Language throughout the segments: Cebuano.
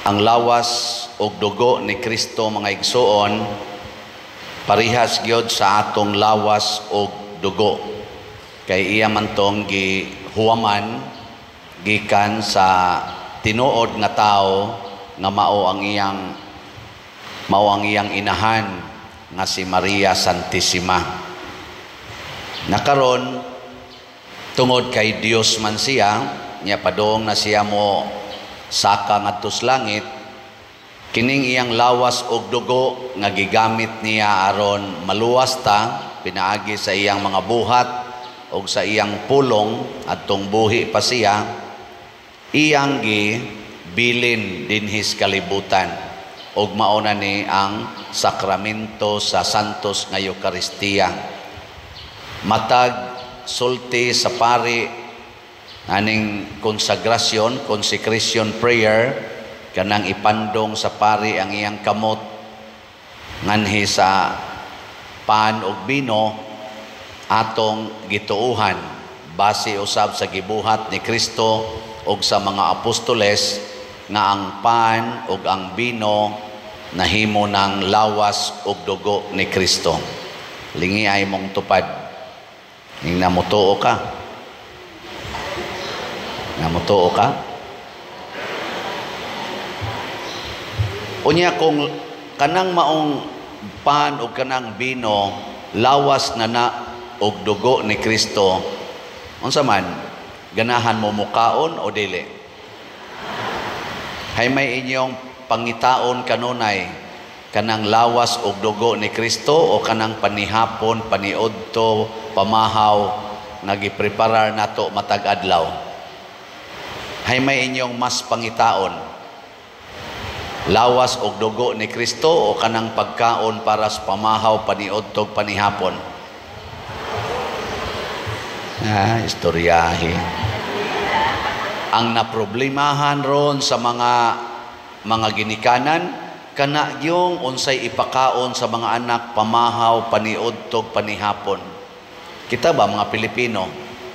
Ang lawas og dugo ni Kristo, mga igsuon, parihas gyud sa atong lawas og dugo. Kay iya man tong gihuwaman gikan sa tinuod nga tao nga mao ang iyang inahan nga si Maria Santissima. Nakaron, tungod kay Dios man siya, nya padung na siya mo saka ngadto sa langit, kining iyang lawas og dugo nga gigamit niya aron maluwas ta pinaagi sa iyang mga buhat og sa iyang pulong adtong buhi pa siya, iyang gibilin dinhi sa kalibutan og mao na ni ang sakramento sa Santos nga Eukaristiya. Matag sulti sa pari aning konsagrasyon, consecration prayer, kanang ipandong sa pari ang iyang kamot nganhi sa pan ug bino, atong gituuhan base usab sa gibuhat ni Kristo ug sa mga apostoles nga ang pan ug ang bino nahimo ng lawas ug dugo ni Kristo. Lingi ay mong tupad. Ning namutuo ka. Namutuo ka? Unya kung kanang maong pan o kanang bino lawas na na og dugo ni Kristo, unsa man ganahan mo mukaon o dili? Hay may inyong pangitaon kanunay, kanang lawas og dugo ni Kristo o kanang panihapon, paniudto, pamahaw nga gipreparar nato matag adlaw? Hay may inyong mas pangitaon, lawas og dugo ni Kristo o kanang pagkaon para sa pamahaw, paniudtog, panihapon? Ah, istoryahe. Ang naproblemahan ron sa mga ginikanan kana yung unsay ipakaon sa mga anak pamahaw, paniudtog, panihapon. Kita ba mga Pilipino,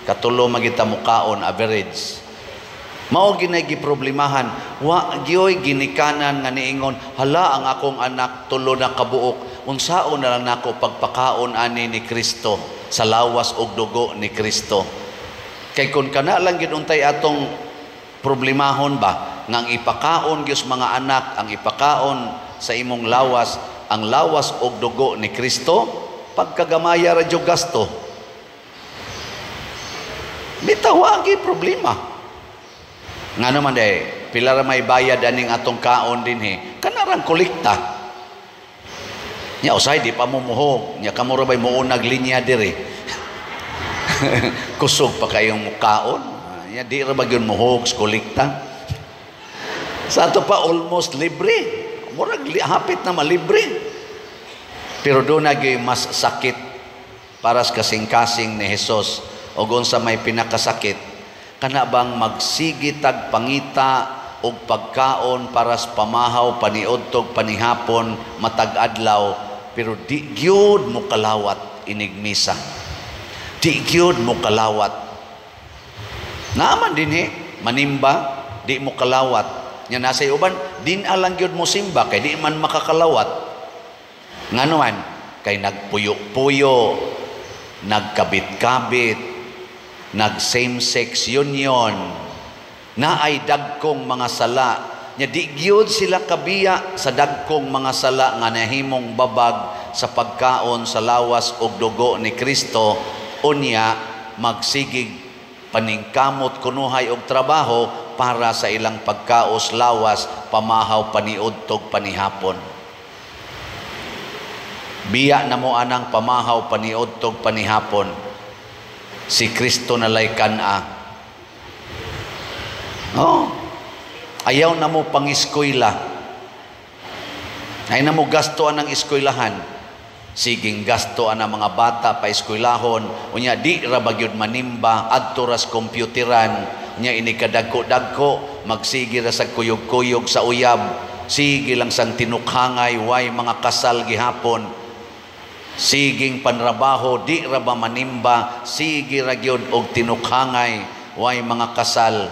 katulo magita mukaon average. Mao ginay giproblemahan, wa gyoy ginikanan nga niingon, "Hala, ang akong anak tulo na kabuok, unsaon na lang nako pagpakaon ani ni Kristo sa lawas ug dugo ni Kristo?" Kay kun kana lang gyud untay atong problemahon ba nga ang ipakaon gyud sa mga anak, ang ipakaon sa imong lawas, ang lawas ug dugo ni Kristo, pagkagamaya ra jud gasto. Bitaw wa problema. Nga naman day, pila ra may bayad aning atong kaon dinhi, kanarang kolekta. Nya usay di pa mo muhog, nya kamo ra bay muunag linya diri. Kusog pa kayong mukaon. Nya di ra ba gyud muhog sa kolekta? Sa ato pa almost libre. Murag hapit na malibre. Pero doon na gyud mas sakit para sa kasing-kasing ni Jesus o unsa may pinakasakit, kana bang magsigitag pangita og pagkaon para sa pamahaw, paniudtog, panihapon, matag adlaw, pero di gyud mo kalawat inig misa. Di gyud mo kalawat. Naaman dinhi manimba, di mo kalawat. Nya nasa uban, din alang gyud mo simba kay di man makakalawat. Ngano man? Kay nagpuyo-puyo, nagkabit-kabit, nag same-sex union, naay dagkong mga sala. Nya di gyud sila kabiya sa dagkong mga sala nga nahimong babag sa pagkaon sa lawas ug dugo ni Kristo. Unya magsigig paningkamot kunuhay og trabaho para sa ilang pagkaos lawas pamahaw, paniudtog, panihapon. Biya na mo anang pamahaw, paniudtog, panihapon. Si Kristo nalay kan-a. Oh. Ayaw na mo pangiskwela. Ayaw na mo gasto anang eskwelahan. Siging gasto ang mga bata pa eskwelahon. Unya di ra ba gyud manimba adto ras kompyuteran. Unya ini kadagko-dagko magsige ra sa kuyog-kuyog sa uyab. Sige lang sang tinukhangay, way mga kasal gihapon. Siging panrabaho, di ra ba manimba, sige ra gyud og tinukhangay, way mga kasal.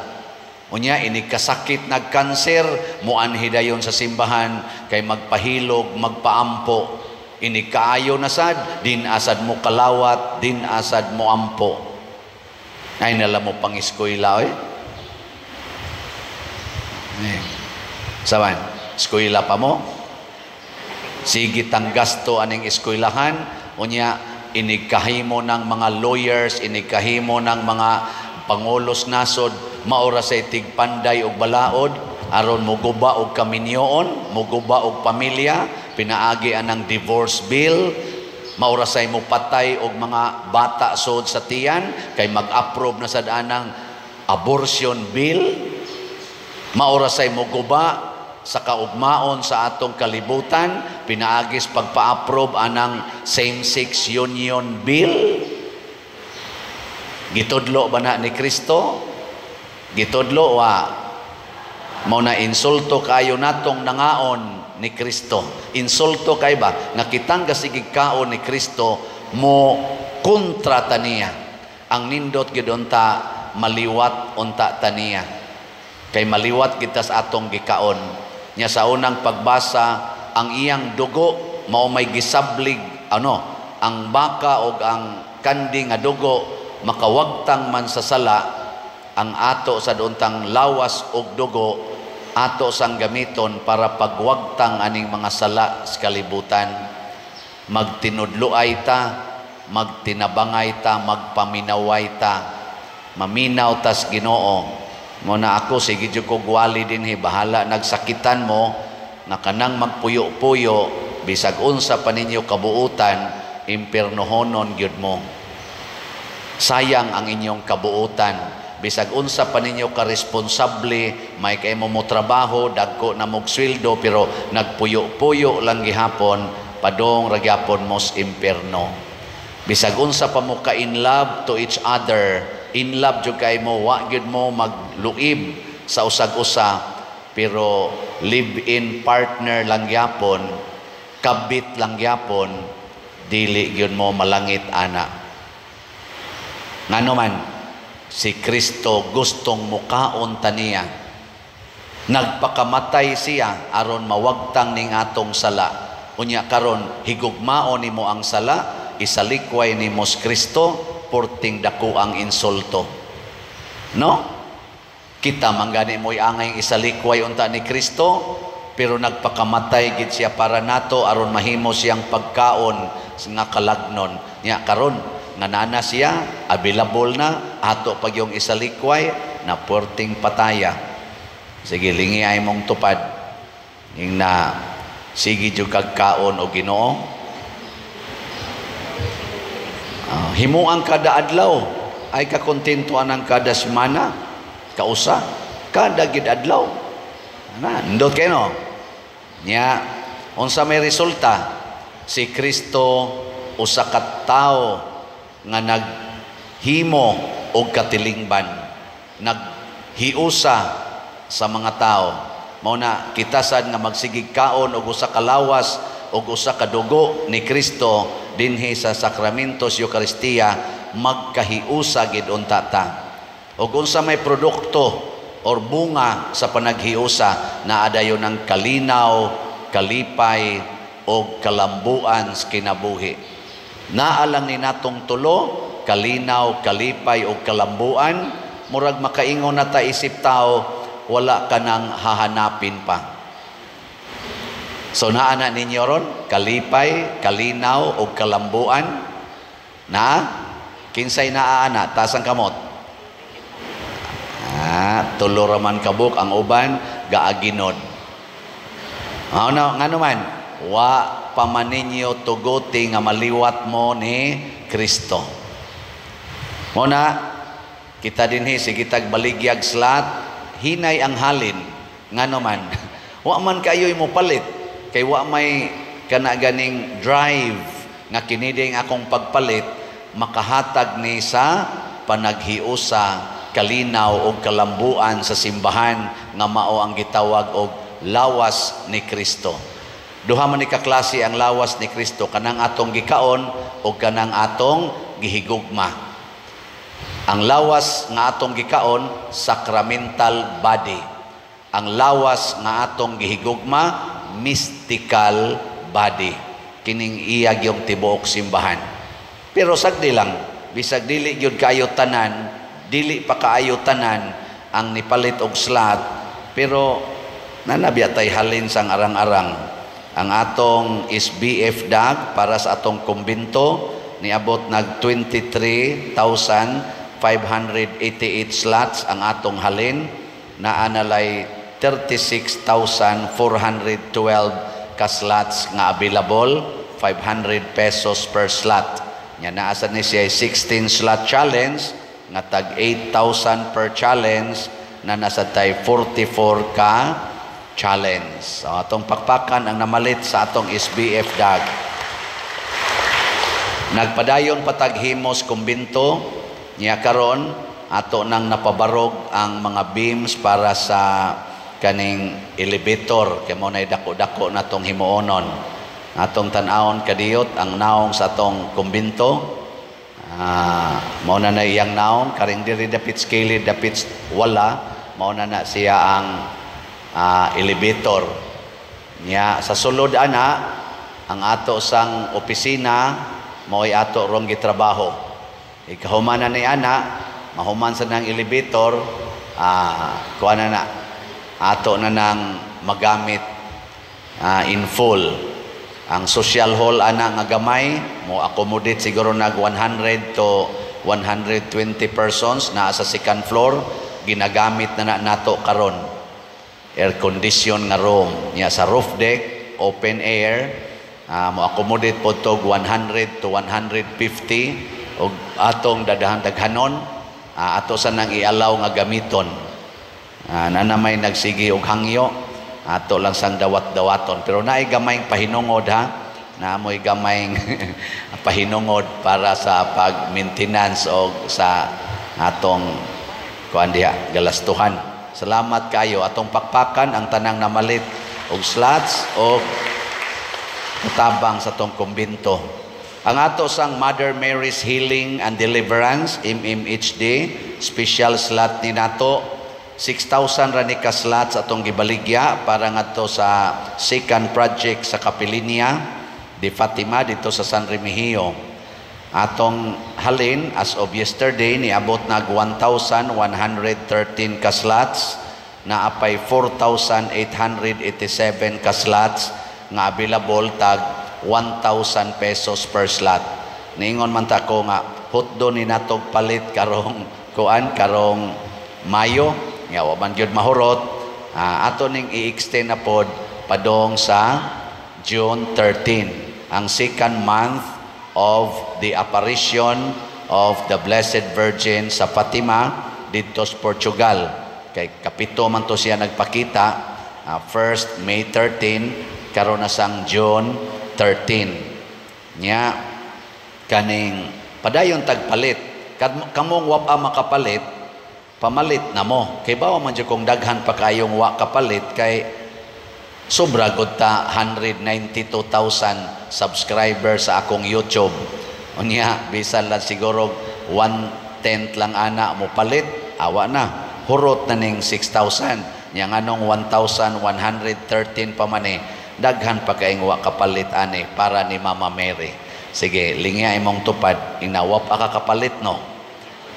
Unya inig kasakit, nagkanser, muanhi dayon sa simbahan kay magpahilog, magpaampo. Inig kaayo na sad, din asad mo kalawat, din asad mo ampo. Ay nala mo pang eskwela oy. Eh. Saban, eskwela pa mo? Sige tang gasto aning eskwelahan, unya inig kahimo ng mga lawyers, inig kahimo ng mga pangulos nasod, maora sa tigpanday og balaod aron moguba og kaminyoon, moguba og pamilya, pinaagi anang divorce bill, maora say mo patay og mga bata sod sa tiyan kay mag-approve na sad anang abortion bill, maora say moguba sa kaugmaon sa atong kalibutan, pinaagis pagpa-approve anang same-sex union bill. Gitudlo ba na ni Kristo? Gitudlo wa? Mao na insulto kayo natong nangaon ni Kristo. Insulto kay ba nga kitang gasigig kaon ni Kristo mo kontra taniya. Ang nindot gyud unta maliwat unta taniya. Kay maliwat kita sa atong gikaon. Nya sa unang pagbasa, ang iyang dugo mao may gisablig, ano, ang baka og ang kanding nga dugo makawagtang man sa sala, ang ato sa untang lawas og dugo ato sang gamiton para pagwagtang aning mga sala sa kalibutan. Magtinudloay ta, magtinabangay ta, magpaminaway ta, maminaw tas Ginoo. Mo na ako sige jud ko gwali dinhi, bahala nagsakitan mo nga kanang magpuyo-puyo bisag unsa pa ninyo kabuutan, impiernohonon gyud mo. Sayang ang inyong kabuutan. Bisag unsa pa ninyo ka responsable, may kay mo trabaho, dagko na mog sweldo, pero nagpuyo-puyo lang gihapon, padong ra gyapon mos impierno. Bisag unsa pa mo ka in love to each other, in love jud kay mo, wa gyud mo magluib sa usag-usa, pero live-in partner lang gyapon, kabit lang gyapon, dili gyud mo malangit ana. Ngano man, si Kristo gustong mukaon taniya. Nagpakamatay siya aron mawagtang ning atong sala. Unya karon higugmaon nimo ang sala, isalikway nimo si Kristo, porting dako ang insulto. No? Kita man gani mo'y angay isalikway unta ni Kristo, pero nagpakamatay gid siya para nato aron mahimo siyang pagkaon nga kalagnon. Nya karon nga nana siya, available na, ato pag yung isalikway, na porting pataya. Sige, lingi ay mong tupad. Yung na, sige jud kag kaon o Ginoo. Himuang kada adlaw, ay kakontento anang kada semana, kausa, kada gid adlaw. Ana, ndot kay no? Nya, unsa may resulta? Si Kristo usa ka tawo nga naghimo og katilingban, naghiusa sa mga tao. Mao na kita sad nga magsigig kaon og usa ka lawas og usa ka dugo ni Kristo dinhi sa sakramento sa Eukaristiya, magkahiusa gid unta ta. Og unsa may produkto or bunga sa panaghiusa, naa dayon ang kalinaw, kalipay og kalambuan sa kinabuhi. Naa lang ni natong tulo, kalinaw, kalipay og kalambuan, murag makaingon na ta isip tao, wala ka nang hahanapin pa. So naa na ninyo ron, kalipay, kalinaw og kalambuan. Na kinsay naa ana, taas ang kamot. Tulo ra man kabuk, ang uban gaaginod. Ano ngano man, wa pa man ninyo tuguti nga maliwat mo ni Kristo. Muna kita dinhi sige tag baligyag slat, hinay ang halin ngano man wa man kayoy mo palit kay wa may kana ganing drive nga kini ding akong pagpalit makahatag ni sa panaghiusa, kalinaw og kalambuan sa simbahan nga mao ang gitawag og lawas ni Kristo. Duha man ni kaklase ang lawas ni Kristo, kanang atong gikaon o kanang atong gihigugma. Ang lawas nga atong gikaon, sacramental body. Ang lawas nga atong gihigugma, mystical body. Kining iya gyung tibuok simbahan. Pero sagdi lang, bisag dili gyud kaayo tanan, dili pa kaayo tanan ang nipalit og slot, pero nanabya tay halin sang arang-arang. Ang atong SBF DAG para sa atong kumbinto niabot nag 23,588 slots ang atong halin, naa nalay 36,412 ka slots nga available, 500 pesos per slot. Nya naa sad ni siya 16 slot challenge nga tag 8,000 per challenge na nasa tay 44 ka challenge. So, atong pakpakan ang namalit sa atong SBF DAG. Nagpadayon pataghimos kumbinto niya karon, ato nang napabarog ang mga beams para sa kaning elevator kay mo nay dako-dako na tong himuonon. Atong tan-awon kadiyot ang naong sa atong kumbinto. Mao na na iyang naong karing diri dapit kilid, dapit wala, mao na na siya ang elevator. Nya sa sulod ana ang ato sang opisina, mao'y ato rong gitrabaho. Ikahuman na ni ana, mahuman sa nang elevator, kuha na na ato na nang magamit in full. Ang social hall ana nga gamay mo accommodate siguro nag 100 to 120 persons, naa sa second floor, ginagamit na na nato karon. Air condition nga room. Nya sa roof deck, open air, mo accommodate po tog 100 to 150 og atong dadahan daghanon, ato sa nang ialaw nga gamiton. Na may nagsigi og hangyo, ato lang sang dawat-dawaton, pero naay gamayng pahinungod ha, naamoy gamayng pahinungod para sa pag-maintenance og sa atong kuan diha galastuhan. Salamat kayo. Atong pakpakan ang tanang namalit og slots og tabang sa atong kumbinto. Ang ato sang Mother Mary's Healing and Deliverance, MMHD, special slot ni nato, 6,000 ra ni ka slots atong gibaligya para ngadto sa second project sa Kapilinia de Fatima dito sa San Remigio. Atong halin as of yesterday niabot nag 1,113 ka slots, naapay 4,887 ka slots nga available, tag 1,000 pesos per slot. Niingon man ta ko nga hutdo ni natog palit karong kuan, karong Mayo, nga wa man gyud mahurot, ato ning i-extend na pod padong sa June 13, ang second month of the apparition of the Blessed Virgin sa Fatima didto sa Portugal. Kay kapito man to siya nagpakita, first May 13, karon na sang June 13. Nya kaning padayon tagpalit. Kamong wa pa makapalit, pamalit na mo. Kay bawa man jud kung daghan pa kayong wa kapalit, kay sobra gud ta 192,000 subscribers sa akong YouTube. Unya bisan lang siguro 1/10 lang ana mo palit, awa na. Hurot na ning 6,000. Nya nganong 1,113 pa man eh, daghan pa kayong wa kapalit ani para ni Mama Mary. Sige, lingya imong tupad, ingna wa pa ka kapalit no.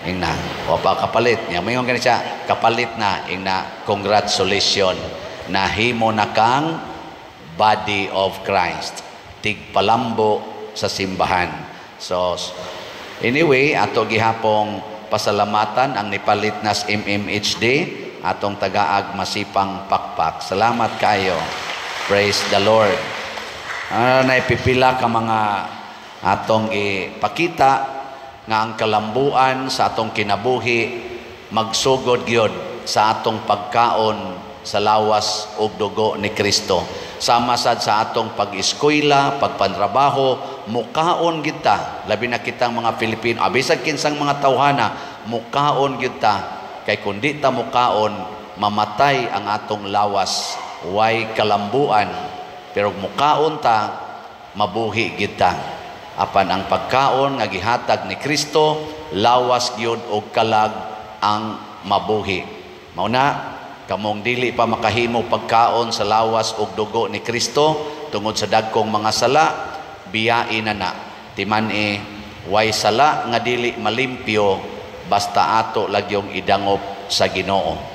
Ingna wa pa kapalit. Nya moingon gani siya, kapalit na, ingna congratulations, nahimo na kang body of Christ. Tigpalambo sa simbahan. So anyway, ato gihapong pasalamatan ang nipalit nas MMHD, atong tagaag masipang pakpak. Salamat kayo. Praise the Lord. Naipipila ka mga atong ipakita nga ang kalambuan sa atong kinabuhi magsugod gyud sa atong pagkaon sa lawas ug dugo ni Kristo. Sama sad sa atong pag-eskwela, pagpantrabaho, mukaon kita, labi na kitang mga Pilipino, abisag kinsang mga tawhana, mukaon kita, kay kun di ta mukaon, mamatay ang atong lawas, way kalambuan. Pero mukaon ta, mabuhi kita. Apan ang pagkaon nga gihatag ni Kristo, lawas gyud og kalag ang mabuhi. Mao na kamong dili pa makahimo pagkaon sa lawas ug dugo ni Kristo tungod sa dagkong mga sala, biyain na na. Timan-i, way sala nga dili malimpyo basta ato lagyong idangop sa Ginoo.